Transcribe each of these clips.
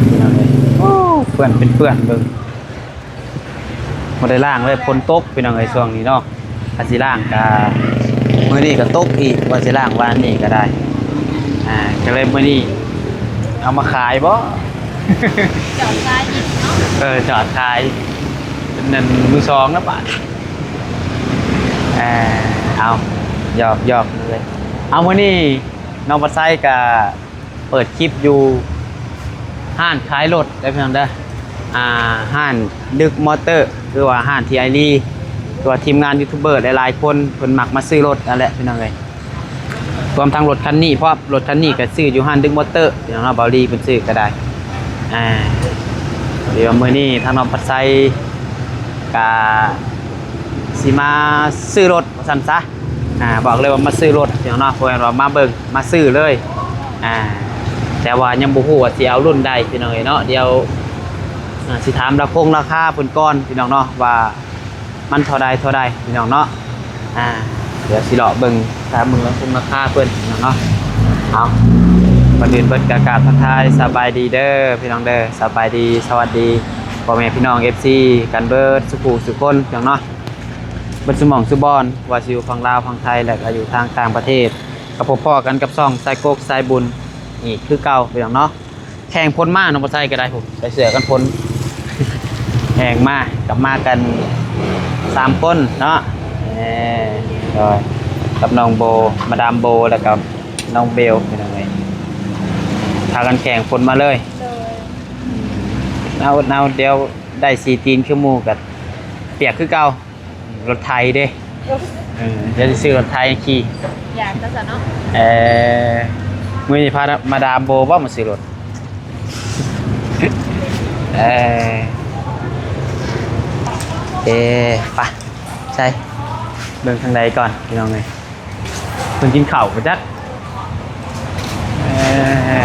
ພີ່ນ້ອງເອີຍ ໂອ້ ເປື້ອນເປັນເປື້ອນເບິ່ງ ບໍ່ໄດ້ລ້າງເລີຍ ຝົນຕົກພີ່ນ້ອງເອີຍ ຊ່ວງນີ້ເນາະ. ຄັນຊິລ້າງກະ ມື້ນີ້ກະຕົກອີກ ວ່າຊິລ້າງວານນີ້ກະໄດ້ ອ່າ ກະເລີຍມື້ນີ້ເອົາມາຂາຍບໍ ຈອດຂາຍອີກເນາະ ເອີ ຈອດຂາຍ ເປັນອັນມືສອງນະບາດ. ເອີ ເອົາ ຢອກໆ ເລີຍ ເອົາ ມື້ນີ້ນ້ອງປາໄຊກະ ເປີດຄລິບຢູ່ຮ້ານຂາຍລົດເດີພີ່ນ້ອງເດີ ອ່າ ຮ້ານດຶກມໍເຕີ ຫຼືວ່າຮ້ານທີ່ອ້າຍລີ ຫຼືວ່າທີມງານຢູທູບເບີຫຼາຍໆຄົນເພິ່ນມັກມາຊື້ລົດນັ້ນແຫຼະພີ່ນ້ອງເອີຍ. ລວມທັງລົດຄັນນີ້ພ້ອມ ລົດຄັນນີ້ກະຊື້ຢູ່ຮ້ານດຶກມໍເຕີພີ່ນ້ອງເນາະ ເບົາລີເພິ່ນຊື້ກະໄດ້. ອ່າ ດຽວມື້ນີ້ທາງນ້ອງປາໄຊກະຊິມາຊື້ລົດວ່າຊັ້ນຊະ. ອ່າ ບອກເລີຍວ່າມາຊື້ລົດພີ່ນ້ອງເນາະ ບໍ່ແມ່ນວ່າມາເບິ່ງ ມາຊື້ເລີຍ. ອ່າ ແຕ່ວ່າຍັງບໍ່ຮູ້ວ່າຊິເອົາລຸ້ນໃດພີ່ນ້ອງເອີຍເນາະ. ດຽວ ອ່າ ຊິຖາມລາຄົງລາຄາເພິ່ນກ່ອນພີ່ນ້ອງເນາະ ວ່າມັນເທົ່າໃດ ເທົ່າໃດພີ່ນ້ອງເນາະ. ອ່າ ດຽວຊິເລາະເບິ່ງ ຖາມເບິ່ງລາຄົງລາຄາເພິ່ນພີ່ນ້ອງເນາະ. ເອົາ ກ່ອນອື່ນເບິດກະກາບທັກທາຍສະບາຍດີເດີພີ່ນ້ອງເດີ ສະບາຍດີ ສະຫວັດດີພໍ່ແມ່ພີ່ນ້ອງເອັຟຊີກັນເບິດສູ່ຜູ້ສູ່ຄົນພີ່ນ້ອງເນາະ. ເບິດຊຸໝ່ອງຊຸບ່ອນ ວ່າຊິຢູ່ຝັ່ງລາວຝັ່ງໄທ ແລະກະຢູ່ທາງຕ່າງປະເທດ ກະພົບພໍ້ກັນກັບຊ່ອງສາຍກົກສາຍບຸນອີກຄືເກົ່າພີ່ນ້ອງເນາະ. ແຂ່ງຝົນມາ ນ້ອງປາໄຊກະໄດ້ ໃສ່ເສື້ອກັນຝົນ ແຂ່ງມາ ກັບມາກັນສາມຄົນເນາະ. ເອີ ກັບນ້ອງໂບ ມາດາມໂບ ແລະກະນ້ອງເບວ ພີ່ນ້ອງເອີຍ ພາກັນແຂ່ງຝົນມາເລີຍ. ໂດຍ ໜາວ ໜາວ ດຽວໄດ້ສີຕີນຄືໝູ່ກະປຽກຄືເກົ່າ. ລົດໄຖເດ້ ເອີ ດຽວຊິຊື້ລົດໄຖຂີ່ ຢາກຊະເນາະ. ເອີ ມື້ນີ້ພາມາດາມໂບບໍ່ມາຊື້ລົດ ເອີ ເອີ ໄປ ໃສ ເບິ່ງທາງໃດກ່ອນພີ່ນ້ອງເອີຍ. ເພິ່ນກິນເຂົ້າບໍ່ຈັກ ເອີ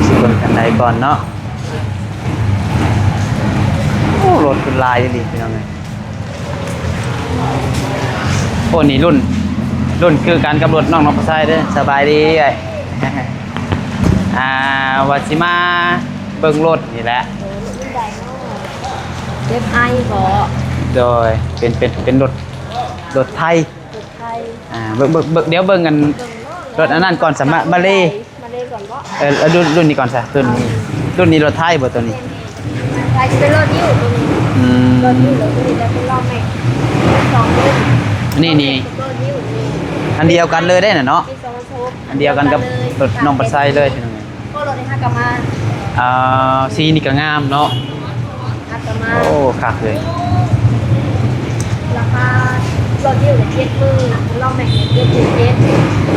ຊິເບິ່ງທາງໃດກ່ອນເນາະ. ໂອ້ ລົດເພິ່ນຫຼາຍອີ່ຫຼີພີ່ນ້ອງເອີຍ. ໂອ້ ນີ້ລຸ້ນ ລຸ້ນຄືກັນກັບລົດນ້ອງ ນ້ອງປາໄຊເດີ. ສະບາຍດີເອື້ອຍ ອ່າ ວ່າຊິມາເບິ່ງລົດນີ້ແຫຼະ. ໂອ້ ລົດຮຸ້ນໃດເນາະ? ເອັຟໄອບໍ? ໂດຍ ເປັນ ເປັນ ເປັນລົດ ລົດໄຖ ລົດໄຖ. ອ່າ ເບິ່ງ ເບິ່ງ ເບິ່ງ ດຽວເບິ່ງອັນ ເບິ່ງເນາະ ລົດອັນນັ້ນກ່ອນສະ ມາ ມາເລ ມາເລກ່ອນບໍ? ເອີ ເອົາລຸ້ນ ລຸ້ນນີ້ກ່ອນຊະ ລຸ້ນນີ້ ລຸ້ນນີ້ລົດໄຖບໍໂຕນີ້? ໄຖຊິເປັນລໍ້ນິ້ວໂຕນີ້. ອືມ ລໍ້ນິ້ວ ແລ້ວໂຕນີ້ຈະເປັນລໍ້ແມັກ ສອງລຸ້ນ. ນີ້ ນີ້ ລໍ້ນິ້ວນີ້ ອັນດຽວກັນເລີຍເດ້ນະເນາະ ປີສອງພັນສິບຫົກ ອັນດຽວກັນກັບລົດນ້ອງປາໄຊເລີຍ. ໂອ້ ລົດນີ້ຫາກະມາ ອ່າ ສີນີ້ກະງາມເນາະ ຫາກະມາ. ໂອ້ ຄັກເລີຍ. ລາຄາລົດດີ້ເຈັດໝື່ນ ລອງແມັກເຈັດໝື່ນເຈັດ.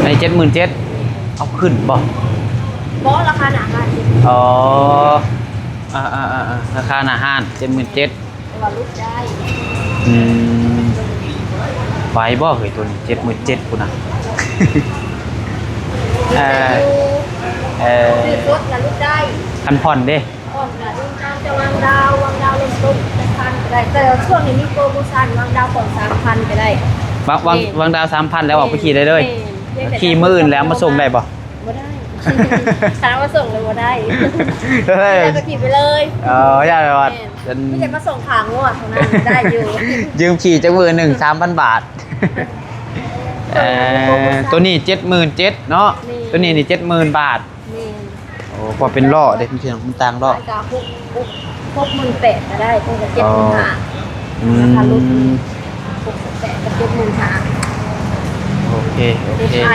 ອັນນີ້ເຈັດໝື່ນເຈັດ ເອົາຂຶ້ນບໍ່? ບໍ່ ລາຄາໜ້າຮ້ານ. ອໍ ອ່າໆໆ ລາຄາໜ້າຮ້ານເຈັດໝື່ນເຈັດ ແຕ່ວ່າຫຼຸດໄດ້. ອືມ ໄຫວບໍ່ເຮີ້ຍ ໂຕນີ້ເຈັດໝື່ນເຈັດພຸ້ນນະ. ເອີ ເອີ ຊື້ສົດນະຫຼຸດໄດ້ ຄັນຜ່ອນເດ້? ຜ່ອນກະຫຼຸດໄດ້ ແຕ່ວາງດາວ ວາງດາວເລີ່ມຕົ້ນແປດພັນກະໄດ້ ແຕ່ຊ່ວງນີ້ມີໂປຣໂມຊັນ ວາງດາວຜ່ອນສາມພັນກະໄດ້. ວາງ ວາງ ແມ່ນ ວາງດາວສາມພັນແລ້ວອອກໄປຂີ່ໄດ້ເລີຍ? ແມ່ນ ຂີ່ມື້ອື່ນແລ້ວເອົາມາສົ່ງໄດ້ບໍ່? ບໍ່ໄດ້ ຖ້າເອົາມາສົ່ງແລ້ວບໍ່ໄດ້ ໄດ້ ແລ້ວກະຂີ່ໄປເລີຍ. ເອີ ຢ້ານແບບວ່າ ແມ່ນ ອັນ ມີແຕ່ມາສົ່ງຄ່າງົວເທົ່ານັ້ນ ໄດ້ຢູ່ ຢືມຂີ່ຈັກມື້ໜຶ່ງ ສາມພັນບາດ. ເອີ ໂຕນີ້ເຈັດໝື່ນເຈັດເນາະ. ແມ່ນ ໂຕນີ້ນີ້ເຈັດໝື່ນບາດ. ແມ່ນ ໂອ້ ເພາະເປັນລໍ້ເດ້ ມັນ ມັນຕ່າງລໍ້. ມັນກະຫົກ ຫົກ ຫົກໝື່ນແປດກະໄດ້ ເພິ່ນກະເຈັດໝື່ນຫ້າ. ອໍ ອືມ ລາຄາລົດນີ້ຫົກສິບແປດກັບເຈັດໝື່ນຫ້າ. ໂອເຄ ໂອເຄ ເອັຟໄອ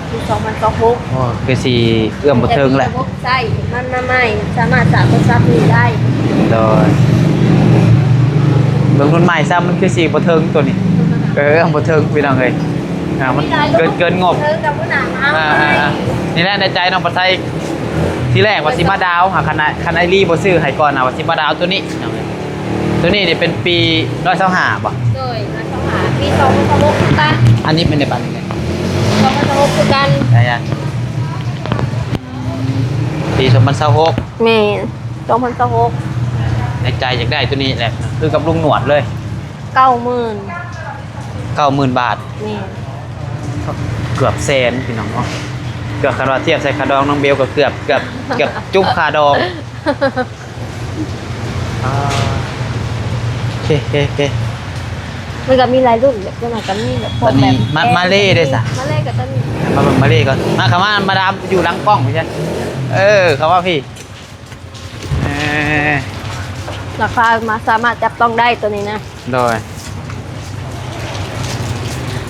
ປີສອງພັນຊາວຫົກ. ໂອ້ ຄືຊິເອື້ອມບໍ່ເຖິງແຫຼະ ແຕ່ມີລະບົບໃຊ້ມັນມາໃໝ່ ສາມາດສາກໂທລະສັບນີ້ໄດ້. ໂດຍ ເບິ່ງລຸ້ນໃໝ່ຊ້ຳ ມັນຄືຊິບໍ່ເຖິງໂຕນີ້. ເອີ ເອື້ອມບໍ່ເຖິງພີ່ນ້ອງເອີຍ. ອ່າ ມັນເກີນ ເກີນງົບ. ເທິງກັບຜູ້ໜັງເອົາ ອ່າ ໃຫ້ ອ່າ ນີ້ແຫຼະໃນໃຈນ້ອງປາໄຊ ທີແລກວ່າຊິມາດາວ ຫາຄັນ ຄັນອ້າຍລີບໍ່ຊື້ໃຫ້ກ່ອນນະ ວ່າຊິມາດາວໂຕນີ້. ໂຕນີ້ນີ້ເປັນປີຮ້ອຍຊາວຫ້າບໍ່? ໂດຍ ຮ້ອຍຊາວຫ້າ ປີສອງພັນຊາວຫົກຄືກັນ. ອັນນີ້ແມ່ນໄດ້ປານນີ້ແຫຼະ ສອງພັນຊາວຫົກຄືກັນ. ໄດ້ອະ ປີສອງພັນຊາວຫົກ. ແມ່ນ ສອງພັນຊາວຫົກ. ໃນໃຈຢາກໄດ້ໂຕນີ້ແຫຼະ ຄືກັບລຸງໜວດເລີຍ. ເກົ້າໝື່ນ ເກົ້າໝື່ນບາດ. ແມ່ນ ເກືອບແສນພີ່ນ້ອງເນາະ. ກໍຄັນວ່າທຽບໃສ່ຂາດອງນ້ອງເບວກໍເກືອບ ເກືອບ ເກືອບຈຸກຂາດອງ. ອ່າ ໂອເຄ ໂອເຄ ໂອເຄ. ມັນກໍມີຫຼາຍລຸ້ນ ແບບ ສ່ວນຫຼາຍກໍມີແບບ ພວກ ອັນນີ້ ແບບ ມາ ມາເລເດ້ຊະ ມາເລກໍຕົວນີ້ ມາເບິ່ງມາເລກ່ອນ ມາ ເຂົ້າມາ ມາດາມຢູ່ຫຼັງກ້ອງພຸ້ນ ເອີ ເຂົ້າມາພີ້ ເອີ ລາຄາມາ ສາມາດຈັບຕ້ອງໄດ້ຕົວນີ້ນະ. ໂດຍ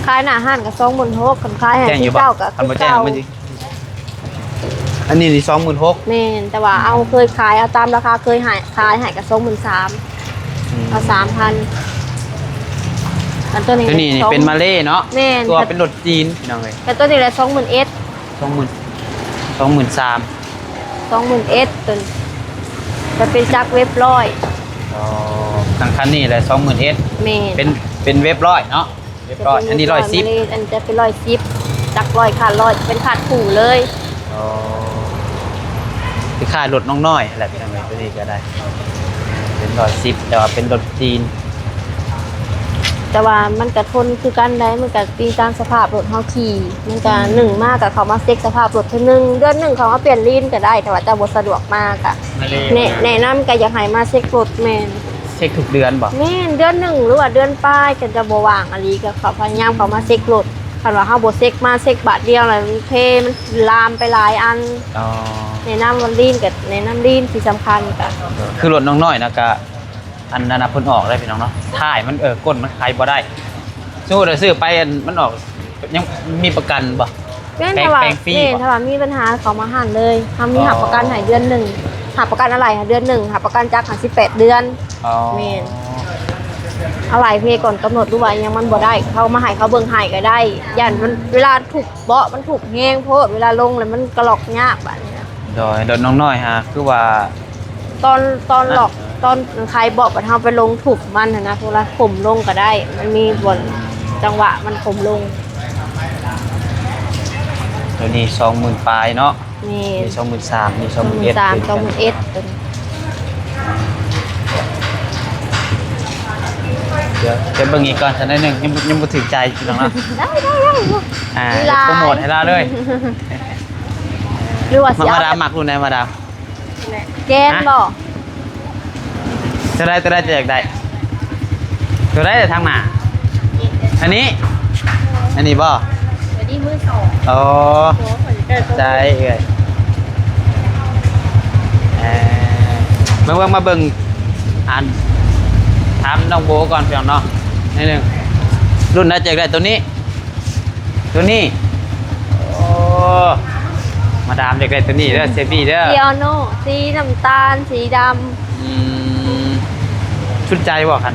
ຂາຍໜ້າຮ້ານກໍສອງໝື່ນຫົກ ຄັນຂາຍໃຫ້ ແຈ້ງຢູ່ບໍ່ ເຈົ້າກໍ ຄັນບໍ່ແຈ້ງ ຄືເກົ່າ ມັນຊິ ອັນນີ້ນີ້ສອງໝື່ນຫົກ ແມ່ນ ແຕ່ວ່າເອົາເຄີຍຂາຍ ເອົາຕາມລາຄາເຄີຍໃຫ້ ຂາຍໃຫ້ກໍສອງໝື່ນສາມ ອືມ ເອົາສາມພັນ ອັນຕົວນີ້ ຕົວນີ້ນີ້ເປັນມາເລເນາະ ແມ່ນ ຕົວເປັນລົດຈີນ ພີ່ນ້ອງເອີຍ ແຕ່ຕົວນີ້ແຫຼະສອງໝື່ນເອັດ ສອງໝື່ນ ສອງໝື່ນສາມ ສອງໝື່ນເອັດ ຕົວນີ້ ກໍເປັນຈັກເວັບຮ້ອຍ ອໍ ຄັນ ຄັນນີ້ແຫຼະສອງໝື່ນເອັດ ແມ່ນ ເປັນ ເປັນເວັບຮ້ອຍເນາະ ເວັບຮ້ອຍ ອັນນີ້ຮ້ອຍສິບ ອັນຈະເປັນຮ້ອຍສິບ ຈັກຮ້ອຍ ຄາດຮ້ອຍ ເປັນຄາດຄູ່ເລີຍ ອໍ ຄືຄ້າຍລົດນ້ອງນ້ອຍຫັ້ນແຫຼະ ພີ່ນ້ອງເອີຍ ຕົວນີ້ກໍໄດ້ ເປັນຮ້ອຍສິບ ແຕ່ວ່າເປັນລົດຈີນ ແຕ່ວ່າມັນກະທົນຄືກັນໄດ໋ ມັນກະຕີຕາມສະພາບລົດເຮົາຂີ່ ມັນກະ ອືມ ໜຶ່ງມາກະເຂົ້າມາເຊັກສະພາບລົດເທື່ອໜຶ່ງ ເດືອນໜຶ່ງເຂົ້າມາປ່ຽນລີນກະໄດ້ ຖ້າວ່າເຈົ້າບໍ່ສະດວກມາກະ ແນະ ແນະນຳກະຢາກໃຫ້ມາເຊັກລົດ ແມ່ນ ເຊັກທຸກເດືອນບໍ່? ແມ່ນ ເດືອນໜຶ່ງ ຫຼືວ່າເດືອນປາຍ ຄັນເຈົ້າບໍ່ວ່າງອີ່ຫຼີກະເຂົ້າ ພະຍາຍາມເຂົ້າມາເຊັກລົດ ຄັນວ່າເຮົາບໍ່ເຊັກ ມາເຊັກບາດດຽວແລ້ວເພ ມັນລາມໄປຫຼາຍອັນ ອໍ ແນະນຳວ່າລີນ ກະແນະນຳລີນທີ່ສຳຄັນ ກະ ຄືລົດນ້ອງນ້ອຍນະ ກະ ອັນນັ້ນນະ ເພິ່ນອອກໄດ້ພີ່ນ້ອງເນາະ ທ້າຍມັນ ເອີ ກົ້ນມັນໄຂບໍ່ໄດ້ ສົມມຸດວ່າຊື້ໄປ ອັນ ມັນອອກ ຍັງມີປະກັນບໍ່? ແມ່ນ ແປງ ຖ້າວ່າ ແປງຟຣີ ແມ່ນ ບໍ່? ຖ້າວ່າມີບັນຫາເຂົ້າມາຮ້ານເລີຍ ເຮົາມີ ອໍ ຮັບປະກັນໃຫ້ເດືອນໜຶ່ງ ຮັບປະກັນອະໄຫຼໃຫ້ເດືອນໜຶ່ງ ຮັບປະກັນຈັກໃຫ້ສິບແປດເດືອນ ອໍ ແມ່ນ ອະໄຫຼເພກ່ອນກຳນົດ ຫຼືວ່າອີ່ຫຍັງມັນບໍ່ໄດ້ ເຂົາມາໃຫ້ເຂົາເບິ່ງໃຫ້ກໍໄດ້ ຢ້ານມັນເວລາທຸບເບາະ ມັນທຸບແຮງໂພດ ເວລາລົງແລ້ວມັນກະລັອກຍາກບາດນີ້ນະ ໂດຍ ລົດນ້ອງນ້ອຍຫາ ຄືວ່າ ຕອນ ຕອນລັອກ ຕອນໄຂເບາະ ບັດເຮົາໄປລົງທຸບມັນຫັ້ນນະ ເວລາຂົມລົງກໍໄດ້ ມັນມີບ່ອນ ອືມ ຈັງຫວະມັນຂົມລົງ ຕົວນີ້ສອງໝື່ນປາຍເນາະ ແມ່ນ ມີສອງໝື່ນສາມ ມີສອງໝື່ນເອັດ ສອງໝື່ນສາມ ສອງໝື່ນເອັດ ຕົວນີ້ ດຽວ ດຽວເບິ່ງອີກກ່ອນ ສັກໜ້ອຍໜຶ່ງ ຍັງ ຍັງບໍ່ຖືກໃຈພີ່ນ້ອງເນາະ ໄດ້ ໄດ້ ໄດ້ ອ່າ ມີຫຼາຍ ໂປຣໂມດໃຫ້ລາວເລີຍ ຫຼືວ່າຊິເອົາ ມາດາມມັກລຸ້ນໃດ ມາດາມ? ແກນບໍ່? ໂຕໃດ ໂຕໃດເຈົ້າຢາກໄດ້? ໂຕໃດທາງໜ້າ? ອັນນີ້? ອັນນີ້ບໍ່? ອັນນີ້ມືສອງ ອໍ ໃຈເອື້ອຍ ເອີ ມາເບິ່ງ ມາເບິ່ງ ອັນ ຖາມນ້ອງໂບກ່ອນ ພີ່ນ້ອງເນາະ ໜ້ອຍໜຶ່ງ ລຸ້ນໃດເຈົ້າຢາກໄດ້ ໂຕນີ້? ໂຕນີ້ ໂອ້ ມາດາມຢາກໄດ້ໂຕນີ້ເດີ ເຊບີເດີ ຈີໂອໂນ ສີນ້ຳຕານ ສີດຳ ອືມ ສຸດໃຈບໍ່ຄັນ?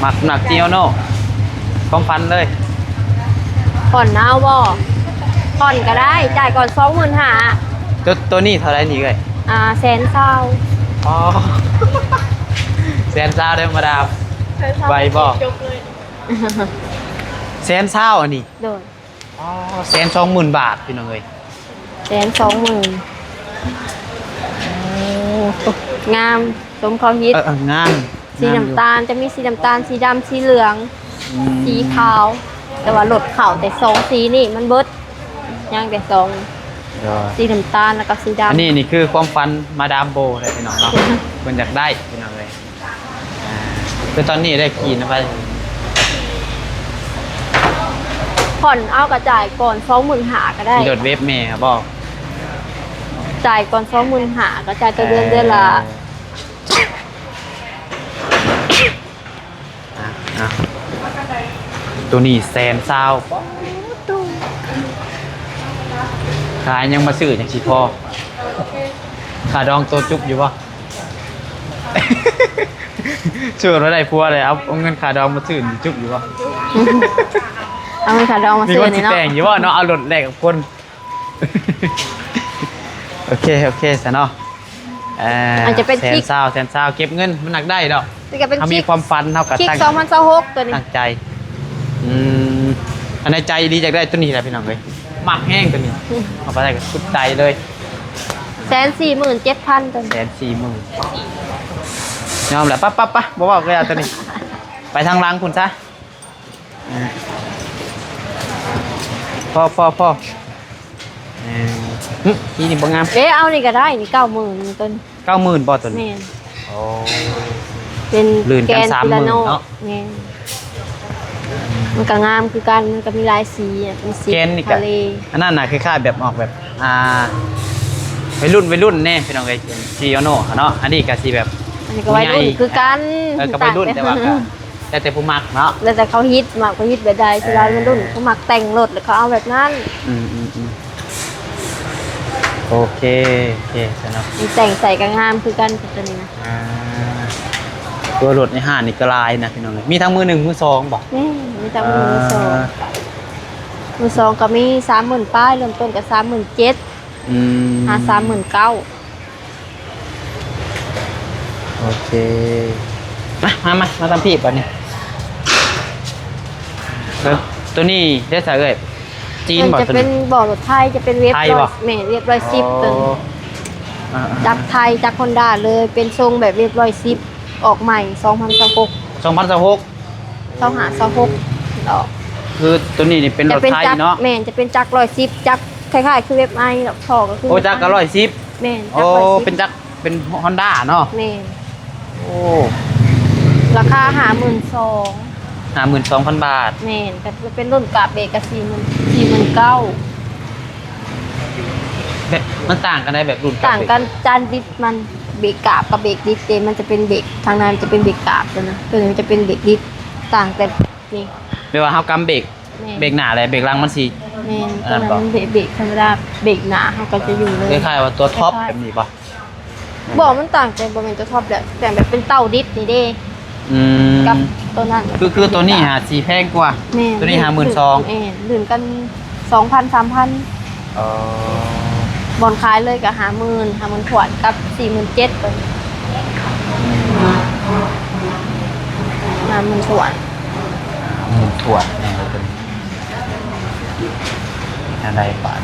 ມັກ ມັກຈີໂອໂນ ຄວາມຝັນເລີຍ ຜ່ອນເອົາບໍ່? ຜ່ອນກໍໄດ້ ຈ່າຍກ່ອນສອງໝື່ນຫ້າ ໂຕ ໂຕນີ້ເທົ່າໃດນີ້ເອື້ອຍ? ອ່າ ແສນຊາວ ອໍ ແສນຊາວເດີມາດາມ ແສນຊາວ ໄວບໍ່? ຈົບເລີຍ ແສນຊາວອັນນີ້ ໂດຍ ອໍ ແສນສອງໝື່ນບາດ ພີ່ນ້ອງເອີຍ ແສນສອງໝື່ນ ໂອ້ ງາມ ສົມເຂົາຮິດ ເອີ ເອີ ງາມ ສີນ້ຳຕານ ງາມຢູ່ ຈະມີສີນ້ຳຕານ ສີດຳ ສີເຫຼືອງ ອືມ ສີຂາວ ແຕ່ວ່າລົດເຂົ້າແຕ່ສອງສີນີ້ມັນເບິດ ຍັງແຕ່ສອງ ໂດຍ ສີນ້ຳຕານ ແລ້ວກໍສີດຳ ອັນນີ້ນີ້ຄືຄວາມຝັນມາດາມໂບແຫຼະ ພີ່ນ້ອງເນາະ ເພິ່ນຢາກໄດ້ ພີ່ນ້ອງເອີຍ ອ່າ ຄືຕອນນີ້ໄດ້ຂີ່ນຳໃຜ? ຜ່ອນເອົາກໍຈ່າຍກ່ອນສອງໝື່ນຫ້າກໍໄດ້ ຂີ່ລົດເວບແມ່ບໍ? ຈ່າຍກ່ອນສອງໝື່ນຫ້າກໍຈ່າຍຕໍ່ເດືອນ ເອີ ເດືອນລະ ອ່ະ ອ່ະ ໂຕນີ້ແສນຊາວ ຂາຍຍັງມາຊື້ ຍັງຊິພໍ ຄ່າດອງໂຕຈຸກຢູ່ບໍ່? ສົມມຸດວ່າໄດ້ຜົວແລ້ວ ເອົາ ເອົາເງິນຄ່າດອງມາຊື້ນີ້ ຈຸກຢູ່ບໍ່? ເອົາເງິນຄ່າດອງມາຊື້ນີ້ເນາະ ມີຄົນຊິແຕ່ງຢູ່ບໍ່ເນາະ? ເອົາລົດແລກກັບຄົນ ໂອເຄ ໂອເຄຊະເນາະ ເອີ ອາດຈະເປັນ ແສນຊາວ ແສນຊາວ ເກັບເງິນມັນໜັກໄດ້ດອກ ນີ້ກໍເປັນ ເຮົາມີຄວາມຝັນ ເຮົາກໍຕັ້ງ ຄິກສອງພັນຊາວຫົກ ຕົວນີ້ ຕັ້ງໃຈ ອືມ ອັນໃນໃຈອີ່ຫຼີຢາກໄດ້ຕົວນີ້ແຫຼະ ພີ່ນ້ອງເອີຍ ມັກແຮງຕົວນີ້ ເອົາໄປໄດ້ກໍສຸດໃຈເລີຍ ແສນສີ່ໝື່ນເຈັດພັນ ຕົວນີ້ ແສນສີ່ໝື່ນ ຍອມແຫຼະ ປະ ປະ ປະ ບໍ່ເວົ້າກໍຢ່າຕົວນີ້ ໄປທາງຫຼັງພຸ້ນຊະ ພໍ ພໍ ພໍ ເອີ ຫຶ ສີນີ້ບໍ່ງາມ. ເອີ ເອົານີ້ກໍໄດ້ ນີ້ເກົ້າໝື່ນ ນີ້ຕົວນີ້ ເກົ້າໝື່ນບໍ່ຕົວນີ້? ແມ່ນ. ໂອ້ ເປັນ ລື່ນກັນ ແກນ ສາມໝື່ນ ເນາະ. ແມ່ນ. ມັນກໍງາມຄືກັນ ມັນກໍມີຫຼາຍສີ ມີສີ ແກນນີ້ກໍ ທະເລ ອັນນັ້ນນະ ຄ້າຍໆແບບ ອອກແບບ ອ່າ ໄວລຸ້ນ ໄວລຸ້ນແດ່ພີ່ນ້ອງເອີຍ ສີໂອໂນເນາະ. ອັນນີ້ກໍຊິແບບ ອັນນີ້ກໍໄວລຸ້ນຄືກັນ. ເອີ ກໍໄວລຸ້ນ ແຕ່ວ່າກໍ ແລ້ວແຕ່ຜູ້ມັກເນາະ ແລ້ວແຕ່ເຂົາຮິດ ມັກເຂົາຮິດແບບໃດ. ເອີ ສ່ວນຫຼາຍວັຍລຸ້ນເຂົາມັກແຕ່ງລົດ ແລ້ວເຂົາເອົາແບບນັ້ນ. ອືມໆໆ ໂອເຄ ໂອເຄຊັ້ນເນາະ. ມັນແຕ່ງໃສ່ກໍງາມຄືກັນຕົວນີ້ນະ. ອ່າ ຕົວລົດໃນຮ້ານນີ້ກໍຫຼາຍນະພີ່ນ້ອງເອີຍ. ມີທັງມືໜຶ່ງ ມືສອງບໍ່? ແມ່ນ ມີທັງມືໜຶ່ງ ມືສອງ. ອ່າ ມືສອງກໍມີ ສາມໝື່ນປາຍ ເລີ່ມຕົ້ນກໍສາມໝື່ນເຈັດ ອືມ ຫາສາມໝື່ນເກົ້າ. ໂອເຄ ມາ ມາ ມາ ມາທາງພີ້ບາດນີ້. ເອີ ຕົວນີ້ເດ້ຊະເອີຍ ຈີນບໍ່? ຕົວນີ້ຈະເປັນບໍ່ລົດໄຖ ຈະເປັນເວບ ໄຖບໍ່? ຮ້ອຍ ແມ່ນ ເວບຮ້ອຍສິບ ອໍ ຕົວນີ້ ອ່າໆໆ ຈັກໄທ ຈັກຮອນດ້າເລີຍ ເປັນຊົງແບບເວບຮ້ອຍສິບ ອອກໃໝ່ ສອງພັນຊາວຫົກ ສອງພັນຊາວຫົກ ຊາວຫ້າ ຊາວຫົກ ດອກ. ຄືຕົວນີ້ນີ້ເປັນລົດໄຖເນາະ? ແມ່ນ ຈະເປັນຈັກຮ້ອຍສິບ ຈັກຄ້າຍໆຄືເວບໄອດອກ. ທໍ່ກໍຄື ໂອ້ ຈັກກໍຮ້ອຍສິບ. ແມ່ນ ໂອ້ ຈັກຮ້ອຍສິບ ເປັນຈັກ ເປັນຮອນດ້າເນາະ? ແມ່ນ. ໂອ້ ລາຄາຫ້າໝື່ນສອງ ຫ້າໝື່ນສອງພັນບາດ. ແມ່ນ ກໍເປັນລຸ້ນກາບເບກກໍສີ່ໝື່ນ ສີ່ໝື່ນເກົ້າ. ແບບມັນຕ່າງກັນໄດ໋ ແບບລຸ້ນກາບເບກ ຕ່າງກັນ ຈານດິດມັນ ເບກກາບກັບເບກດິດເດ ມັນຈະເປັນເບກ ທາງໃນມັນຈະເປັນເບກກາບຕົວນະ ຕົວນີ້ມັນຈະເປັນເບກດິດ. ຕ່າງແຕ່ນີ້ ແບບວ່າເຮົາກຳເບກ ແມ່ນ ເບກໜ້າ ແລະ ເບກຫຼັງມັນຊິ ແມ່ນ ອັນນັ້ນບໍ່? ຕົວນັ້ນເບກ ເບກທຳມະດາ ເບກໜ້າເຮົາກໍຈະຢູ່ເລີຍ. ຄ້າຍໆວ່າຕົວທັອບແບບນີ້ບໍ່? ບໍ່ ມັນຕ່າງແຕ່ ບໍ່ແມ່ນຕົວທັອບແຫຼະ ແຕ່ງແບບເປັນເຕົ້າດິດນີ້ເດ້. ອືມ ກັບຕົວນັ້ນ ຄື ຄືຕົວນີ້ຫາຊິແພງກວ່າ. ແມ່ນ ຕົວນີ້ຫ້າໝື່ນສອງ. ແມ່ນ ລື່ນກັນສອງພັນ ສາມພັນ. ອໍ ບ່ອນຂາຍເລີຍກໍຫ້າໝື່ນ ຫ້າໝື່ນຖ້ວນ ກັບສີ່ໝື່ນເຈັດ ຕົວນີ້ ຫ້າໝື່ນຖ້ວນ ຫ້າໝື່ນຖ້ວນ. ແນວໃດປານ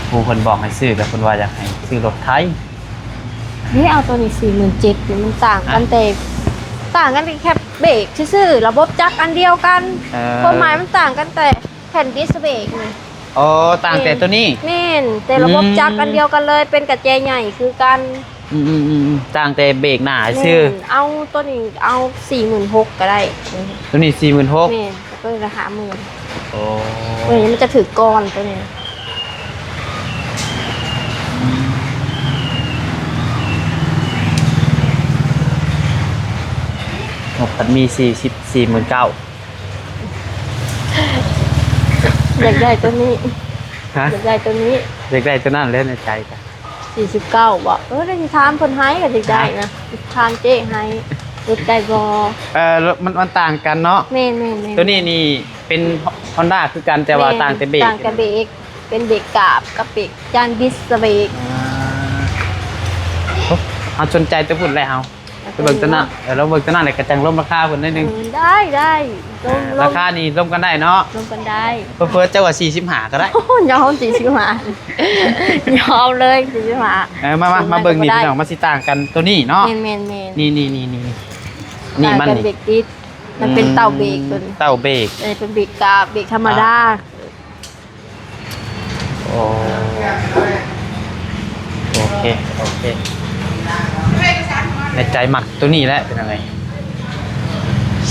ຜູ້ເພິ່ນບອກໃຫ້ຊື້ ແຕ່ເພິ່ນວ່າຢາກໃຫ້ຊື້ລົດໄຖ. ນີ້ເອົາຕົວນີ້ສີ່ໝື່ນເຈັດ ນີ້ມັນຕ່າງກັນ ຮະ? ແຕ່ ຕ່າງກັນແຕ່ແຄ່ເບກຊື່ໆ ລະບົບຈັກອັນດຽວກັນ. ເອີ ຄວາມໝາຍມັນຕ່າງກັນແຕ່ແຜ່ນດິສເບກນີ້. ອໍ ຕ່າງແຕ່ ແມ່ນ ຕົວນີ້. ແມ່ນ ແຕ່ລະບົບ ອືມ ຈັກອັນດຽວກັນເລີຍ ເປັນກະແຈໃຫຍ່ຄືກັນ. ອືມໆໆ ຕ່າງແຕ່ເບກໜ້າຊື່. ແມ່ນ ເອົາຕົວນີ້ ເອົາສີ່ໝື່ນຫົກກໍໄດ້. ຕົວນີ້ສີ່ໝື່ນຫົກ. ແມ່ນ ຕົວນີ້ລະຫ້າໝື່ນ. ໂອ້ ຕົວນີ້ມັນຈະຖືກກ່ອນຕົວນີ້. ອືມ ຫົກພັນ ມີສີ່ສິບ ສີ່ໝື່ນເກົ້າ. ຢາກໄດ້ຕົວນີ້. ຮະ? ຢາກໄດ້ຕົວນີ້. ຢາກໄດ້ຕົວນັ້ນແຫຼະໃນໃຈກະ ສີ່ສິບເກົ້າ ບໍ່? ເອີ ໄດ້ຊິຖາມເພິ່ນໃຫ້ ກໍຢາກໄດ້ນະ. ຖາມເຈ້ໃຫ້ ຫຼຸດໄດ້ບໍ່? ເອີ ມັນ ມັນຕ່າງກັນເນາະ. ແມ່ນໆໆ ຕົວນີ້ນີ້ເປັນຮອນດ້າຄືກັນ ແຕ່ວ່າ ແມ່ນ ຕ່າງແຕ່ເບກ ຕ່າງແຕ່ເບກ ເປັນເບກກາບກັບເບກ ຈານດິສເບກ. ອ່າ ເຮົາສົນໃຈຕົວພຸ້ນແຫຼະເຮົາ. ໄປເບິ່ງຕົວນັ້ນ ເອີ ລອງເບິ່ງຕົວນັ້ນແລ້ວກໍຈັ່ງລົມລາຄາເພິ່ນໜ້ອຍໜຶ່ງ. ເອີ ໄດ້ ໄດ້ ລົມ ອ່າ ລົມ ລາຄານີ້ລົມກັນໄດ້ເນາະ. ລົມກັນໄດ້ ເຜີໆເຈົ້າວ່າສີ່ສິບຫ້າກໍໄດ້. ໂອ້ ຍອມສີ່ສິບຫ້າ ຍອມເລີຍສີ່ສິບຫ້າ. ເອີ ມາ ມາ ມາເບິ່ງນີ້ພີ່ນ້ອງ ມັນຊິຕ່າງກັນຕົວນີ້ເນາະ. ແມ່ນໆໆ ນີ້ໆໆ ນີ້ ນີ້ມັນ ຕ່າງກັນ ນີ້ ເບກຕິດ ມັນເປັນເຕົ້າເບກຕົວນີ້ ອືມ ເຕົ້າເບກ. ເອີ ເປັນເບກກາບ ເບກທຳມະດາ. ອ່າ ໂອ້ ໂອເຄ ໂອເຄ ໃນໃຈມັກຕົວນີ້ແຫຼະ ເປັນຈັ່ງໃດ?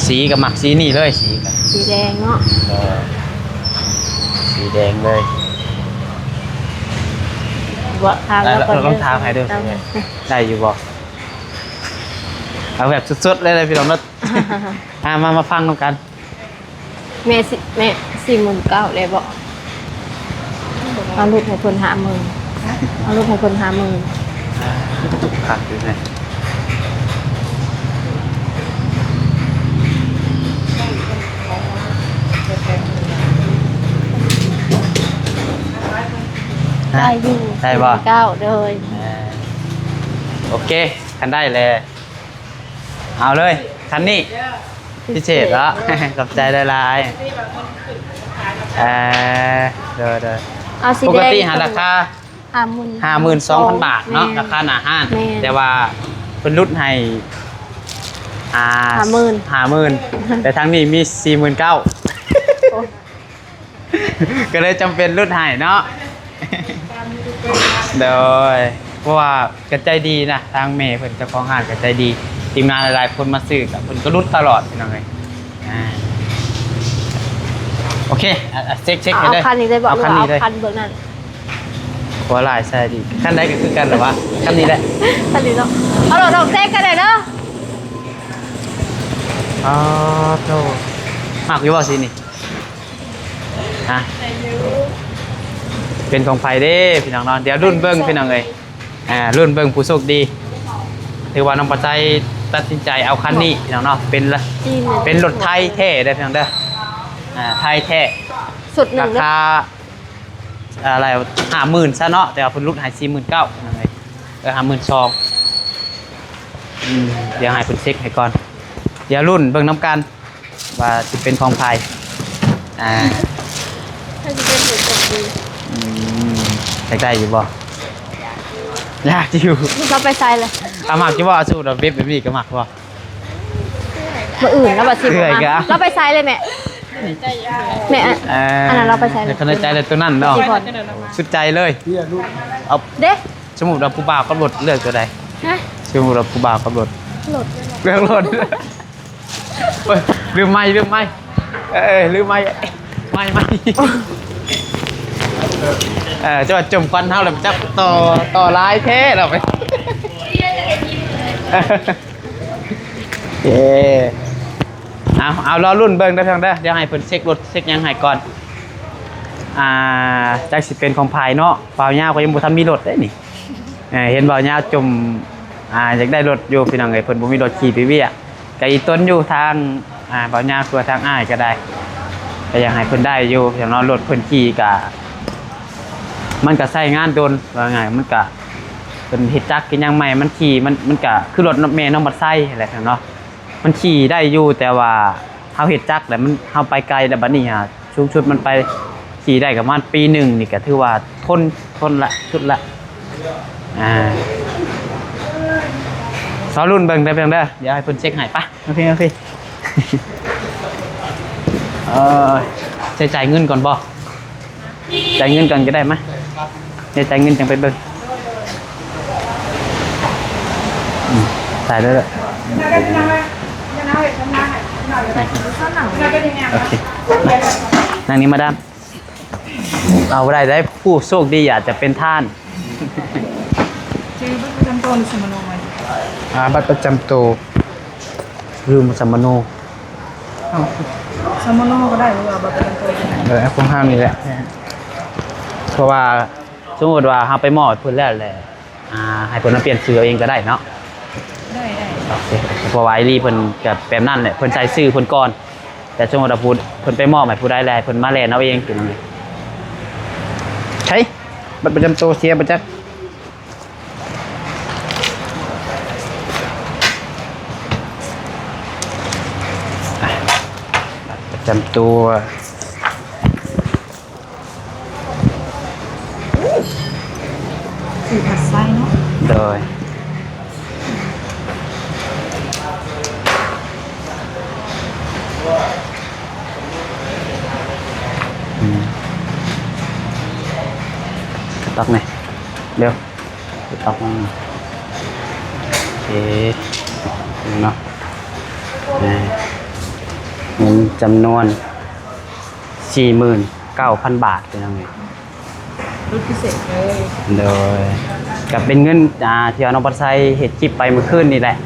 ສີກໍມັກສີນີ້ເລີຍ ສີກໍ ສີແດງເນາະ. ເອີ ສີແດງເລີຍ. ບໍ່ ຖາມ ໄດ້ລະ ລະ ລອງຖາມໃຫ້ເດີ ໄດ້ຢູ່ບໍ່? ເອົາແບບສົດໆເລີຍນະ ພີ່ນ້ອງເນາະ. ອ່າ ມາ ມາຟັງນຳກັນ. ແມ່ ສີ່ໝື່ນເກົ້າ ໄດ້ບໍ່? ເອົາຫຼຸດໃຫ້ເພິ່ນຫ້າໝື່ນ ເອົາຫຼຸດໃຫ້ເພິ່ນຫ້າໝື່ນ. ຄັກຢູ່ເດ້. ໄດ້ຢູ່ ໄດ້ບໍ່? ສີ່ໝື່ນເກົ້າ ໂດຍ. ເອີ ໂອເຄ ຄັນໄດ້ແລ້ວ ເອົາເລີຍ ຄັນນີ້ ພິເສດເນາະ. ຂອບໃຈຫຼາຍໆ. ເອີ ໂດຍໆ. ເອົາສີແດງ ປົກກະຕິຫາລາຄາ ຫ້າໝື່ນ ຫ້າໝື່ນສອງພັນບາດເນາະ. ແມ່ນ ລາຄາໜ້າຮ້ານ. ແມ່ນ ແຕ່ວ່າເພິ່ນຫຼຸດໃຫ້ ອ່າ ຫ້າໝື່ນ ຫ້າໝື່ນ ແຕ່ທາງນີ້ມີສີ່ໝື່ນເກົ້າ. ໂອ້ຍ ກໍເລີຍຈຳເປັນຫຼຸດໃຫ້ເນາະ. ໂດຍ ເພາະວ່າກໍໃຈດີນະ ທາງແມ່ເພິ່ນເຈົ້າຂອງຮ້ານກໍໃຈດີ ທີມງານຫຼາຍໆຄົນມາຊື້ກໍເພິ່ນກໍຫຼຸດຕະຫຼອດພີ່ນ້ອງເອີຍ. ອ່າ ໂອເຄ ອ່ະ ອ່ະ ເຊັກ ເຊັກໃຫ້ເລີຍ ເອົາຄັນນີ້ເລີຍບໍ່ ເອົາຄັນນີ້ເລີຍ ເອົາຄັນເບິ່ງນັ້ນ ຫົວຫຼາຍໃສ່ດີ ຄັນໃດກໍຄືກັນແຫຼະວະ ຄັນນີ້ແຫຼະ ຄັນນີ້ເນາະ ເອົາໂລດ ເຊັກກັນໄດ້ເດີ. ອໍ ໂທ້ ມັກຢູ່ບໍ່ສີນີ້? ຮະ ເປັນຂອງໃຜເດ້ພີ່ນ້ອງເນາະ? ດຽວລຸ້ນເບິ່ງພີ່ນ້ອງເອີຍ ອ່າ ລຸ້ນເບິ່ງຜູ້ໂຊກດີ. ຖືວ່ານ້ອງປາໄຊຕັດສິນໃຈເອົາຄັນນີ້ພີ່ນ້ອງເນາະ ເປັນ ເປັນລົດໄທແທ້ເດີພີ່ນ້ອງເດີ ອ່າ ໄທແທ້ ຊຸດໜຶ່ງ ລາຄາ ອ່າ ຫຼາຍ ຫ້າໝື່ນຊະເນາະ ແຕ່ວ່າເພິ່ນຫຼຸດໃຫ້ສີ່ໝື່ນເກົ້າພີ່ນ້ອງເອີຍ ເອີ ຫ້າໝື່ນສອງ ອືມ ດຽວໃຫ້ເພິ່ນເຊັກໃຫ້ກ່ອນ ດຽວລຸ້ນເບິ່ງນຳກັນ ວ່າຊິເປັນຂອງໃຜ ອ່າ ໃຜຊິເປັນຜູ້ໂຊກດີ? ອືມ ຢາກໄດ້ຢູ່ບໍ່? ຢາກຢູ່ ລາວໄປໃສລະ? ອາ ມັກຢູ່ບໍ່? ສູດເອົາເວັບແບບນີ້ກໍມັກບໍ່? ມື້ອື່ນລາວວ່າຊິບໍ່ມາ ລາວໄປໃສເລີຍແມ່? ແມ່ ເອີ ອັນນັ້ນລາວໄປໃສເລີຍ? ໃນໃຈເລີຍ ຕົວນັ້ນເນາະ ສຸດໃຈເລີຍ ເອົາ ເດ້ ສົມມຸດວ່າຜູ້ບ່າວກັບລົດເລືອກຕົວໃດ? ຮະ? ສົມມຸດວ່າຜູ້ບ່າວກັບລົດ ລົດ ເລືອກລົດ. ເອີຍ ລືມໄມ ລືມໄມ ເອີຍ ລືມໄມ ໄມ ໄມ ເອີ ຈະວ່າຈົມຄວັນເຮົາແລ້ວຈັກຕໍ່ ຕໍ່ຫຼາຍແທ້ລາວໄປ ເອີ ເອົາ ເອົາ ລໍລຸ້ນເບິ່ງເດີພີ່ນ້ອງເດີ ດຽວໃຫ້ເພິ່ນເຊັກລົດເຊັກຫຍັງໃຫ້ກ່ອນ ອ່າ ຈັກຊິເປັນຂອງໃຜເນາະ ບ່າວຍາວກໍຍັງບໍ່ທັນມີລົດເດ້ນີ້. ເອີ ເຫັນບ່າວຍາວຈົ່ມ ອ່າ ຢາກໄດ້ລົດຢູ່ພີ່ນ້ອງເອີຍ ເພິ່ນບໍ່ມີລົດຂີ່ໄປວຽກ ກະອີຕົນຢູ່ທາງ ອ່າ ບ່າວຍາວ ຄືວ່າທາງອ້າຍກໍໄດ້ ກໍຢາກໃຫ້ເພິ່ນໄດ້ຢູ່ພີ່ນ້ອງເນາະ ລົດເພິ່ນຂີ່ກະ ມັນກະໃຊ້ງານດົນ ວ່າງ່າຍ ມັນກະ ເພິ່ນເຮັດຈັກເຮັດຫຍັງໃໝ່ ມັນຂີ່ ມັນ ມັນກະຄືລົດແມ່ນ້ອງບັດໄຊຫັ້ນແຫຼະເນາະ. ມັນຂີ່ໄດ້ຢູ່ ແຕ່ວ່າເຮົາເຮັດຈັກແລ້ວມັນ ເຮົາໄປໄກແລ້ວ ບັດນີ້ຫາ ສູງສຸດມັນໄປຂີ່ໄດ້ປະມານປີໜຶ່ງນີ້ ກໍຖືວ່າທົນ ທົນລະ ສຸດລະ ອ່າ ລໍລຸ້ນເບິ່ງເດີ ເບິ່ງເດີ ດຽວໃຫ້ເພິ່ນເຊັກໃຫ້. ໄປ ໂອເຄ ໂອເຄ ເອີ ໃຊ້ຈ່າຍເງິນກ່ອນບໍ່? ຈ່າຍເງິນກ່ອນກໍໄດ້ ມາ ດຽວຈ່າຍເງິນຈັ່ງໄປເບິ່ງ ອືມ ຈ່າຍເລີຍ ໂອເຄ ມາ ນັ່ງນີ້ມາດາມ ເອົາໄດ້ ໄດ້ ຜູ້ໂຊກດີອາດຈະເປັນທ່ານ ຈື່ບັດປະຈຳໂຕ ຫຼືສຳມະໂນ ອ່າ ບັດປະຈຳໂຕ ຫຼືສຳມະໂນ ເອົາ ສຳມະໂນກໍໄດ້ ຫຼືວ່າບັດປະຈຳໂຕກໍໄດ້ ເອີ ເອົາຂອງເຮົານີ້ແຫຼະ ເພາະວ່າສົມມຸດວ່າເຮົາໄປມອບໃຫ້ເພິ່ນແລ້ວແຫຼະ ອ່າ ໃຫ້ເພິ່ນມາປ່ຽນຊື່ເອົາເອງກໍໄດ້ເນາະ ໄດ້ ໄດ້ ໂອເຄ ເພາະວ່າໄອຣີເພິ່ນກໍແບບນັ້ນແຫຼະ ເພິ່ນໃສ່ຊື່ເພິ່ນກ່ອນ ແຕ່ສົມມຸດວ່າຜູ້ ເພິ່ນໄປມອບໃຫ້ຜູ້ໃດແລ້ວ ໃຫ້ເພິ່ນມາແລ່ນເອົາເອງ ຄືນັ້ນແຫຼະ ໃຊ້ບັດປະຈຳໂຕເສຍບໍ່ຈັກ. ອ່ະ ບັດປະຈຳຕົວ ຊື່ພັດໄຊເນາະ ໂດຍ ອືມ ຕັກແດ່ ເດີ ຕອບ ໂອເຄ ເນາະ ອ່າ ເງິນຈຳນວນສີ່ໝື່ນເກົ້າພັນບາດ ພີ່ນ້ອງເອີຍ ລຸ້ນພິເສດເລີຍ ໂດຍ ກໍເປັນເງິນ ອ່າ ທີ່ວ່ານ້ອງບັດໄຊເຮັດຄລິບໄປມື້ຄືນນີ້ແຫຼະ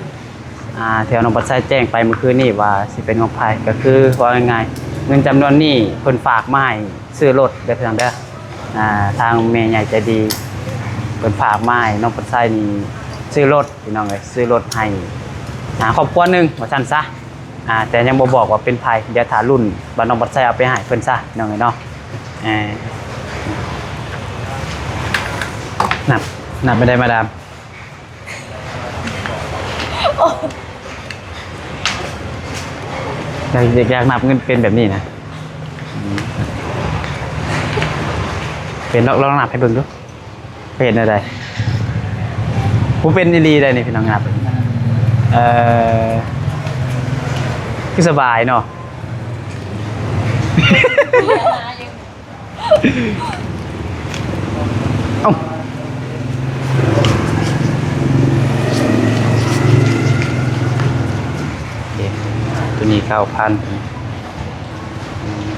ອ່າ ທີ່ວ່ານ້ອງບັດໄຊແຈ້ງໄປມື້ຄືນນີ້ວ່າຊິເປັນຂອງໃຜ ກໍຄືເວົ້າງ່າຍໆ ເງິນຈຳນວນນີ້ເພິ່ນຝາກມາໃຫ້ ຊື້ລົດເດີພີ່ນ້ອງເດີ ອ່າ ທາງແມ່ໃຫຍ່ໃຈດີເພິ່ນຝາກມາໃຫ້ນ້ອງບັດໄຊນີ້ຊື້ລົດພີ່ນ້ອງເອີຍ ຊື້ລົດໃຫ້ ອ່າ ຄອບຄົວໜຶ່ງວ່າຊັ້ນຊະ ອ່າ ແຕ່ຍັງບໍ່ບອກວ່າເປັນໃຜ ດຽວຖ້າລຸ້ນວ່ານ້ອງບັດໄຊເອົາໄປໃຫ້ເພິ່ນຊະພີ່ນ້ອງເອີຍເນາະ ເອີ ນັບ ນັບໄປໄດ້ມາດາມ. ໂອ້ ຢາກ ຢາກ ຢາກນັບເງິນເປັນແບບນີ້ນະ ອືມ ເປັນ ລອງ ລອງນັບໃຫ້ເບິ່ງດູ ເປັນແນວໃດ ຜູ້ເປັນອີ່ຫຼີໄດ໋ນີ້ ພີ່ນ້ອງນັບ ເອີ ຄືສະບາຍເນາະ. ເອົ້າ ໂຕນີ້ເກົ້າພັນ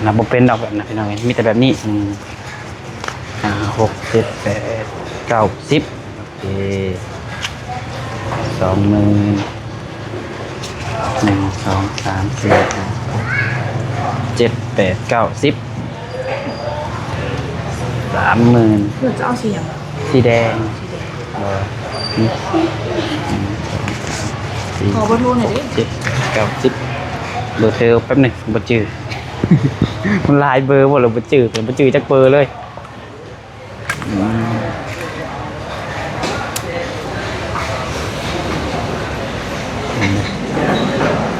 ນັບບໍ່ເປັນດອກແບບນັ້ນ ພີ່ນ້ອງເອີຍ ມີແຕ່ແບບນີ້ ອືມ ຫ້າ ຫົກ ເຈັດ ແປດ ເກົ້າ ສິບ ໂອເຄ ສອງໝື່ນ ໜຶ່ງ ສອງ ສາມ ສີ່ ຫ້າ ຫົກ ເຈັດ ແປດ ເກົ້າ ສິບ ສາມໝື່ນ ເພິ່ນຈະເອົາສີຫຍັງ? ສີແດງ ສີແດງ ເອີ ໜຶ່ງ ສອງ ສາມ ສີ່ ຂໍເບີໂທໜ່ອຍເດ້ ເຈັດ ແປດ ເກົ້າ ສິບ ເບີໂທ ແປັບໜຶ່ງ ບໍ່ຈື່ ມັນຫຼາຍເບີໂພດ ແລ້ວບໍ່ຈື່ ບໍ່ຈື່ຈັກເບີເລີຍ. ອືມ ອືມ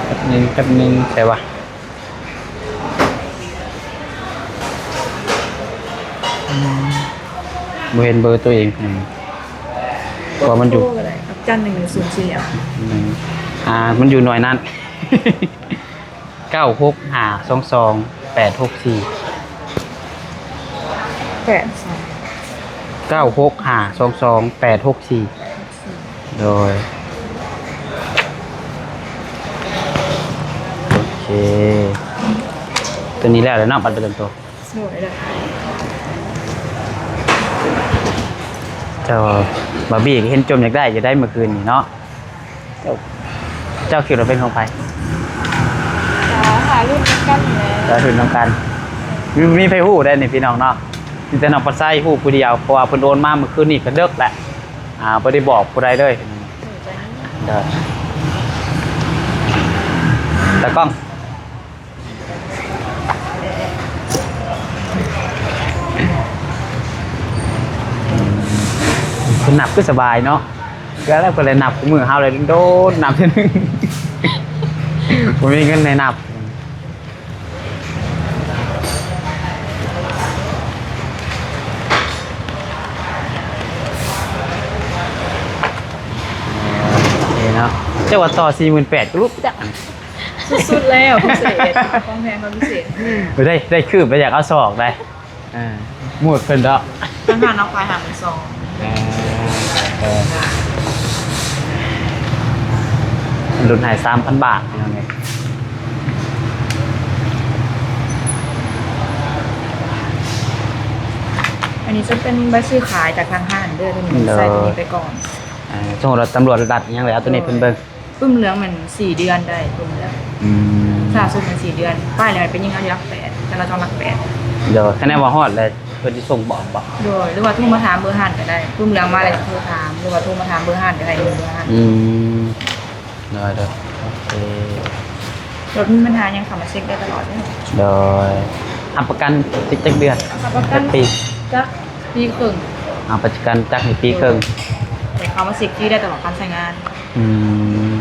ແປັບໜຶ່ງ ແປັບໜຶ່ງ ໃສວະ? ອືມ ບໍ່ເຫັນເບີຕົວເອງ ອືມ ເພາະວ່າມັນຢູ່ ໂທກໍໄດ້ ກັບຈັນໜຶ່ງສູນສີ່ ອືມ ອ່າ ມັນຢູ່ໜ່ວຍນັ້ນ. ເກົ້າຫົກຫ້າສອງສອງແປດຫົກສີ່ ແປດສອງ ເກົ້າຫົກຫ້າສອງສອງແປດຫົກສີ່ ໂດຍ ໂອເຄ ໂຕນີ້ແລ້ວແລ້ວເນາະ ບັດປະຈຳໂຕ. ໂດຍ ເຈົ້າ ບາບີກໍເຫັນຈົ່ມຢາກໄດ້ຢູ່ໄດ໋ມື້ຄືນນີ້ເນາະ. ເຈົ້າ ເຈົ້າຄິດວ່າເປັນຂອງໃຜ? ກໍຫາລຸ້ນນຳກັນແຫຼະ ກໍລຸ້ນນຳກັນ ມີ ມີໃຜຮູ້ໄດ໋ນີ້ພີ່ນ້ອງເນາະ ມີແຕ່ນ້ອງປາໄຊຮູ້ຜູ້ດຽວ ເພາະວ່າເພິ່ນໂອນມາມື້ຄືນນີ້ກໍເດິກແຫຼະ ອ່າ ບໍ່ໄດ້ບອກຜູ້ໃດເລີຍ ເດີ ຕາກ້ອງ. ເພິ່ນນັບຄືສະບາຍເນາະ ເທື່ອແລ້ວເພິ່ນໄດ້ນັບ ມື້ເຮົາໄດ້ໂດນນັບເທື່ອໜຶ່ງ ບໍ່ມີເງິນໃຫ້ນັບ ເອີ ເນາະ ເຈົ້າວ່າຕໍ່ສີ່ໝື່ນແປດກໍຫຼຸດຈັກ ສຸດໆແລ້ວ ພິເສດ ຂອງແພງກໍພິເສດ ໄດ້ ໄດ້ຄືບ ໄດ້ຢາກເອົາສອກໄດ້ ອ່າ ໝູດເພິ່ນເນາະ ທາງຮ້ານເອົາຂາຍຫ້າໝື່ນສອງ ເອີ ເອີ ຫຼຸດໃຫ້ສາມພັນບາດ ພີ່ນ້ອງເອີຍ ອັນນີ້ຈະເປັນໃບຊື້ຂາຍຈາກທາງຮ້ານເດີ ໂດຍ ໃຊ້ໂຕນີ້ໄປກ່ອນ ເອີ ສົມມຸດວ່າຕຳຫຼວດລັດອີ່ຫຍັງແລ້ວ ເອົາໂຕນີ້ເພິ່ນເບິ່ງ ປຶ້ມເຫຼືອງແມ່ນສີ່ເດືອນໄດ້ ປຶ້ມເຫຼືອງ ອືມ ຊ້າສຸດແມ່ນສີ່ເດືອນ ປ້າຍແລ້ວໄປຍິງເອົາຢູ່ຫຼັກແປດ ແຕ່ລາວຈະເອົາຫຼັກແປດ ໂດຍ ຄະແນນວ່າຮອດແລ້ວເພິ່ນຊິສົ່ງບອກບໍ? ໂດຍ ຫຼືວ່າໂທມາຖາມເບີຮ້ານກໍໄດ້ ປຶ້ມເຫຼືອງມາແລ້ວໂທຖາມ ຫຼືວ່າໂທມາຖາມເບີຮ້ານກໍໄດ້ ເບີຮ້ານ ອືມ ໂດຍໆ ໂອເຄ ລົດມີບັນຫາຫຍັງເຂົ້າມາເຊັກໄດ້ຕະຫຼອດເດີ ໂດຍ ຮັບປະກັນຈັກເດືອນ? ຮັບປະກັນຈັກປີ? ຈັກປີເຄິ່ງ ຮັບປະກັນຈັກໃຫ້ປີເຄິ່ງ ແຕ່ເຂົ້າມາເຊັກຟຣີໄດ້ຕະຫຼອດການໃຊ້ງານ. ອືມ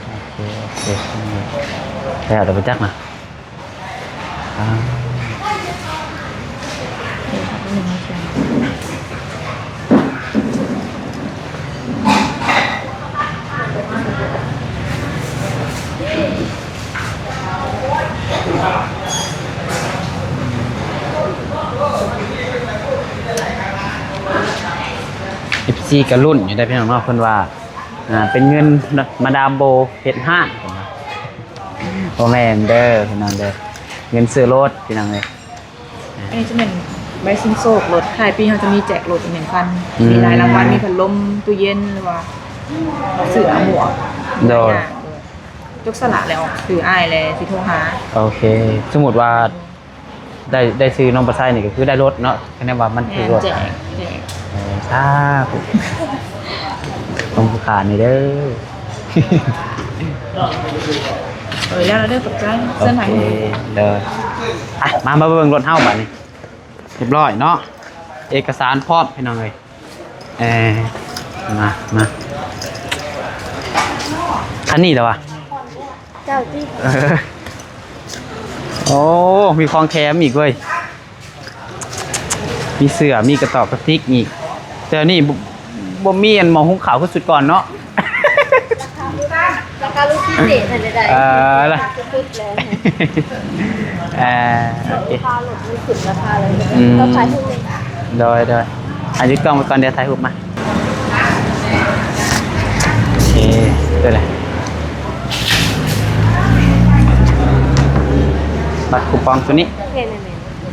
ໂອເຄ ໂອເຄ ແລ້ວແຕ່ໄປຈັກນະ ອ່າ ເອັຟຊີ ກໍລຸ້ນຢູ່ໄດ໋ພີ່ນ້ອງເນາະ ເພິ່ນວ່າ ອ່າ ເປັນເງິນມາດາມໂບເຮັດຮ້ານ ເພິ່ນວ່າ ບໍ່ແມ່ນເດີພີ່ນ້ອງເດີ ເງິນຊື້ລົດພີ່ນ້ອງເອີຍ. ອັນນີ້ຈະແມ່ນໃບຊິງໂຊກລົດ ທ້າຍປີເຮົາຈະມີແຈກລົດອີກໜຶ່ງຄັນ ອືມ ມີຫຼາຍລາງວັນ ມີພັດລົມ ຕູ້ເຢັນ ຫຼືວ່າເສື້ອ ໝວກ ໂດຍ ຫຼາຍຢ່າງ ຈົບສະຫຼາກແລ້ວອອກຊື່ອ້າຍແລ້ວຊິໂທຫາ. ໂອເຄ ສົມມຸດວ່າໄດ້ ໄດ້ຊື່ນ້ອງປະໄຊນີ້ກໍຄືໄດ້ລົດເນາະ ຄະແນນວ່າມັນຖືກລົດ ແມ່ນ ແຈກ ແຈກ ເອີ ສາທຸ ຕ້ອງຜູ້ຂານີ້ເດີ. ເອີ ແລ້ວເດີ ຂອບໃຈ ໂອເຄ ເຊີນທາງນີ້ ເດີ ອ່ະ ມາ ມາເບິ່ງລົດເຮົາບາດນີ້ ຮຽບຮ້ອຍເນາະ ເອກະສານພ້ອມພີ່ນ້ອງເອີຍ ເອີ ມາ ມາ ຄັນນີ້ແຫຼະວະ ເຈົ້າຕິ ເອີ ໂອ້ ມີຂອງແຖມອີກເວີຍ ມີເສື້ອ ມີກະຕອກກະຕິກອີກ ແຕ່ນີ້ບໍ່ ບໍ່ມີອັນໝໍ້ຫຸງເຂົ້າຄືຊຸດກ່ອນເນາະ ລາຄາຫຼຸດ ລາຄາຫຼຸດ ສີ່ ເສດຫັ້ນແຫຼະໄດ້ ເອີ ລະ ສຸດໆເລີຍ ເອີ ໂອເຄ ລາຄາລົດມັນຂຶ້ນລາຄາເລີຍ ອືມ ຕ້ອງຂາຍຖືກເລີຍ ໂດຍ ໂດຍ ອາ ຢູ່ກ້ອງໄວ້ກ່ອນ ດຽວຖ່າຍຮູບມາ ໂອເຄ ຕົວໃດ ບັດຄູປອງຕົວນີ້ ແມ່ນ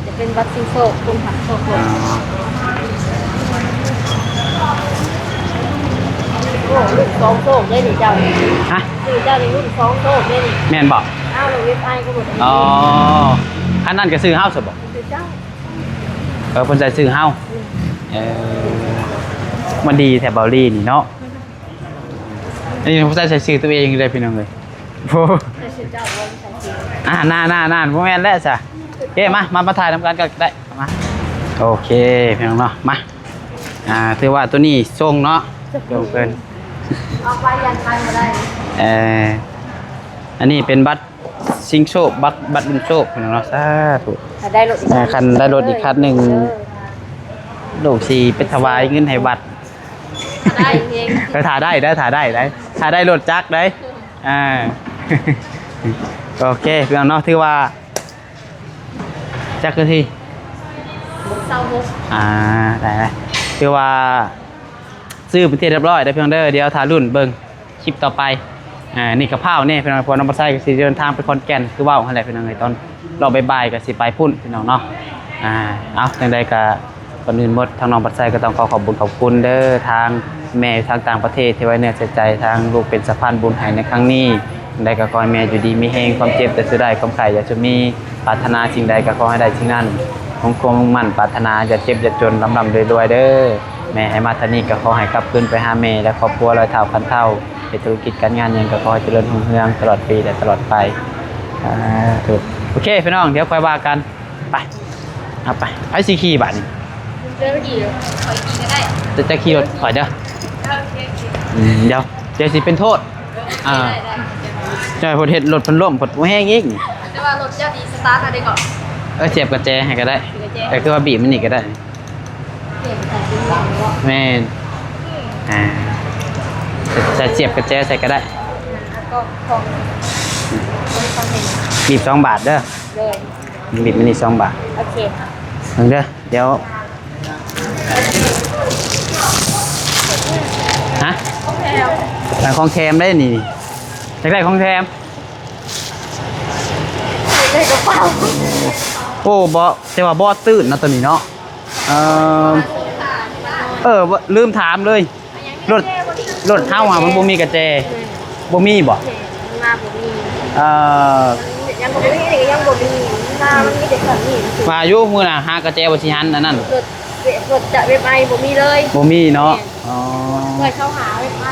ໆ ຈະເປັນບັດຊິງໂຊກ ຄຸນຮັບໂຊກລົດ ອໍ ໂອ້ ລຸ້ນສອງໂຊກເດ້ນີ້ເຈົ້າ ຮະ ຊື່ເຈົ້ານີ້ລຸ້ນສອງໂຊກເດ້ນີ້ ແມ່ນບໍ່? ອ້າວ ລົດເອັຟໄອ ກໍລົດ ອໍ ຄັນນັ້ນກໍຊື່ເຮົາຊະບໍ່? ຊື່ເຈົ້າ ເອີ ເພິ່ນໃສ່ຊື່ເຮົາ ອືມ ເອີ ມັນດີແທ້ເບົາລີນີ້ເນາະ ອັນນີ້ຜູ້ຊາຍໃສ່ຊື່ຕົວເອງເດ້ພີ່ນ້ອງເອີຍ ໂອ້ ໃສ່ຊື່ເຈົ້າບໍ່? ອ່າ ນານໆໆ ບໍ່ແມ່ນແລ້ວຊະ ໂອເຄ ມາ ມາ ມາຖ່າຍນຳກັນກໍໄດ້ ມາ ໂອເຄ ພີ່ນ້ອງເນາະ ມາ ອ່າ ຖືວ່າຕົວນີ້ຊົງເນາະ ຊົງເພິ່ນ ເອົາໄປຍັນໄປບໍ່ໄດ້ ເອີ ອັນນີ້ເປັນບັດຊິງໂຊກ ບັດ ບັດລຸ້ນໂຊກ ພີ່ນ້ອງເນາະ ສາທຸ ຖ້າໄດ້ລົດອີກ ເອີ ຄັນໄດ້ລົດອີກຄັນໜຶ່ງ ເອີ ລູກຊິໄປຖວາຍເງິນໃຫ້ວັດ ຖ້າໄດ້ເອງ ເອີ ຖ້າໄດ້ໄດ໋ ຖ້າໄດ້ໄດ໋ ຖ້າໄດ້ລົດຈັກໄດ໋ ອ່າ ໂອເຄ ພີ່ນ້ອງເນາະ ຖືວ່າ ຈັກນາທີ? ຊາວຫົກ ອ່າ ໄດ້ ໄດ້ ຖືວ່າຊື້ເປັນທີ່ຮຽບຮ້ອຍເດີພີ່ນ້ອງເດີ ດຽວຖ້າລຸ້ນເບິ່ງຄລິບຕໍ່ໄປ ອ່າ ນີ້ກໍພ້າວແດ່ພີ່ນ້ອງ ເພາະວ່ານ້ອງບັດໄຊກໍຊິເດີນທາງໄປຂອນແກ່ນ ຄືເວົ້າຫັ້ນແຫຼະພີ່ນ້ອງເອີຍ ຕອນ ລອບບ່າຍໆກໍຊິໄປພຸ້ນພີ່ນ້ອງເນາະ ອ່າ ເອົາ ຈັ່ງໃດກໍ ກ່ອນອື່ນໝົດ ທາງນ້ອງບັດໄຊກໍຕ້ອງຂໍຂອບບຸນຂອບຄຸນເດີ ທາງແມ່ຢູ່ທາງຕ່າງປະເທດທີ່ໄວ້ເນື້ອໃສ່ໃຈທາງລູກເປັນສະພານບຸນໃຫ້ໃນຄັ້ງນີ້ ຈັ່ງໃດກໍຂໍໃຫ້ແມ່ຢູ່ດີມີແຮງ ຄວາມເຈັບຢ່າສູ່ໄດ້ ຄວາມໄຂ້ຢ່າສູ່ມີ ປາດຖະໜາສິ່ງໃດກໍຂໍໃຫ້ໄດ້ສິ່ງນັ້ນ ຄວາມ ຄວາມມຸ່ງໝັ້ນປາດຖະໜາ ຢ່າເຈັບຢ່າຈົນ ລ່ຳໆລວຍໆເດີ ແມ່ໃຫ້ມາເທົ່ານີ້ກໍຂໍໃຫ້ກັບຄືນໄປຫາແມ່ ແລະ ຄອບຄົວຮ້ອຍເທົ່າພັນເທົ່າ ເຮັດທຸລະກິດການງານຫຍັງກໍຂໍໃຫ້ຈະເລີນຮຸ່ງເຮືອງຕະຫຼອດປີ ແລະ ຕະຫຼອດໄປ ສາທຸ ໂອເຄ ພີ່ນ້ອງ ດຽວຄ່ອຍວ່າກັນ ໄປ ເອົາໄປ ໃຜຊິຂີ່ບາດນີ້ ເຈົ້າຂີ່ ຂ້ອຍຂີ່ກໍໄດ້ ແຕ່ເຈົ້າຂີ່ລົດຂ້ອຍເດີ ໂອເຄ ໂອເຄ ອືມ ດຽວ ດຽວຊິເປັນໂທດ ອ່າ ໄດ້ ໄດ້ ເຈົ້າເພິ່ນເຮັດລົດເພິ່ນລົ້ມ ເພິ່ນບໍ່ແຮງອີກ ແຕ່ວ່າລົດເຈົ້ານີ້ສະຕາດເອົາໄດ້ກໍ ເອີ ສຽບກະແຈໃຫ້ກໍໄດ້ ສຽບກະແຈ ແຕ່ຄືວ່າບີບມັນນີ້ກໍໄດ້ ແມ່ນ ອ່າ ໃສ່ສຽບກະແຈໃສ່ກໍໄດ້ ອ່າ ແລ້ວກໍຂອງ ຂອງເຮົາ ບີບສອງບາດເດີ ໂດຍ ບີບມັນນີ້ສອງບາດ ໂອເຄ ເບິ່ງເດີ ດຽວ ຮະ ຂອງແຖມ ຂອງແຖມໄດ໋ນີ້ ຢາກໄດ້ຂອງແຖມ ໂອ້ ບໍ່ ແຕ່ວ່າບໍ່ຕື່ນເນາະ ຕົວນີ້ເນາະ ເອີ ເອີ ລືມຖາມເລີຍ ລົດ ລົດເຮົາຫາມັນບໍ່ມີກະແຈ ບໍ່ມີບໍ່? ມາບໍ່ມີ ເອີ ຍັງບໍ່ມີ ຍັງບໍ່ມີ ມາມັນມີແຕ່ເຄື່ອງນີ້ ວ່າຢູ່ມື້ໜ້າຫາກະແຈວ່າຊິຫັນອັນນັ້ນ ລົດ ລົດຈະເວັບໄອບໍ່ມີເລີຍ ບໍ່ມີເນາະ ແມ່ນ ອໍ ເພື່ອເຂົາຫາເວັບໄອ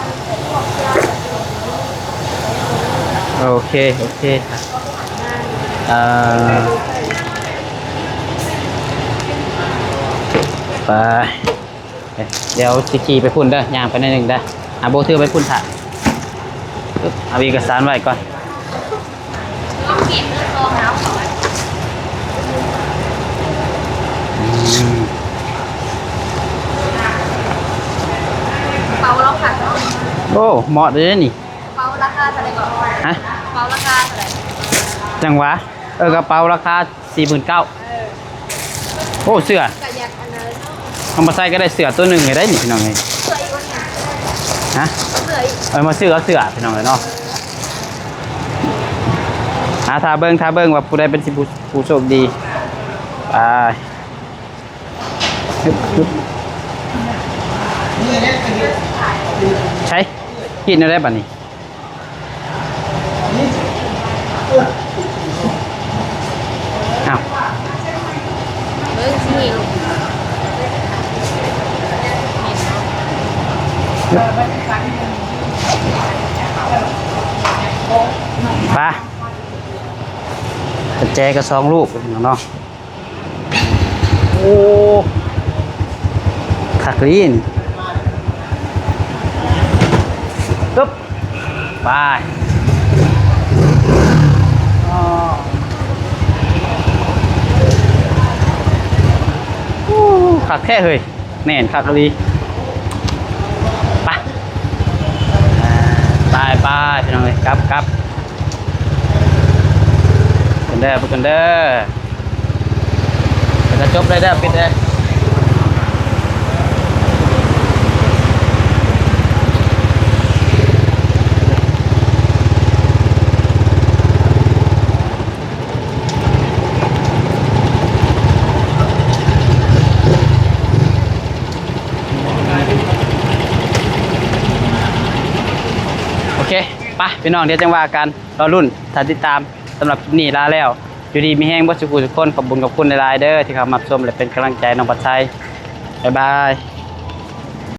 ໂອເຄ ໂອເຄ ເອີ ໄປ ດຽວຊິຂີ່ໄປພຸ້ນເດີ ຍ່າງໄປໜ້ອຍໜຶ່ງເດີ ຫາໂບຖືໄປພຸ້ນຖ້າ ອຶບ ເອົາເອກະສານໄວ້ກ່ອນ ອືມ ກະເປົາລາວຄັກເນາະ ໂອ້ ເໝາະເດ້ນີ້ ກະເປົາລາຄາເທົ່າໃດເກາະ? ຮະ? ກະເປົາລາຄາເທົ່າໃດ? ຈັ່ງຫວະ ເອີ ກະເປົາລາຄາ ສີ່ໝື່ນເກົ້າ ເອີ ໂອ້ ເສື້ອ ກະຢາກອັນນັ້ນເນາະ ເອົາມາໃສ່ກໍໄດ້ ເສື້ອຕົວໜຶ່ງກໍໄດ້ນີ້ພີ່ນ້ອງເອີຍ ເສື້ອອີກບໍ່ນີ້? ຮະ? ເສື້ອອີກ ເອີ ມາຊື້ເອົາເສື້ອພີ່ນ້ອງເອີຍເນາະ ອ່າ ຖ້າເບິ່ງ ຖ້າເບິ່ງວ່າຜູ້ໃດເປັນຊິຜູ້ ຜູ້ໂຊກດີ ໄປ ໃສ ຄິດແນວໃດບາດນີ້? ອ້າວ ເບິ່ງຊິມີລູກ ໄປ ກະແຈກະສອງລູກເນາະ. ໂອ້ ຄັກລີນ ປຶບ ໄປ ອໍ ໂອ້ ຄັກແທ້ເຮີ້ຍ ແໜ້ນຄັກອີ່ຫຼີ ໄປ ໄປໆ ພີ່ນ້ອງເອີຍ ກັບ ກັບ. ເດີ ເບິ່ງກັນເດີ ແລ້ວກໍຈົບເລີຍເດີ ປິດເລີຍ. ໂອເຄ ໄປພີ່ນ້ອງ ດຽວຈັ່ງວ່າກັນ ລໍລຸ້ນ ຖ້າຕິດຕາມ. ສຳລັບຄລິບນີ້ລາແລ້ວ ຢູ່ດີມີແຮງເບິດສູ່ຜູ້ສູ່ຄົນ. ຂອບບຸນຂອບຄຸນຫຼາຍໆເດີ ທີ່ເຂົ້າມາຮັບຊົມ ແລະ ເປັນກຳລັງໃຈນ້ອງພັດໄຊ. ບາຍບາຍ.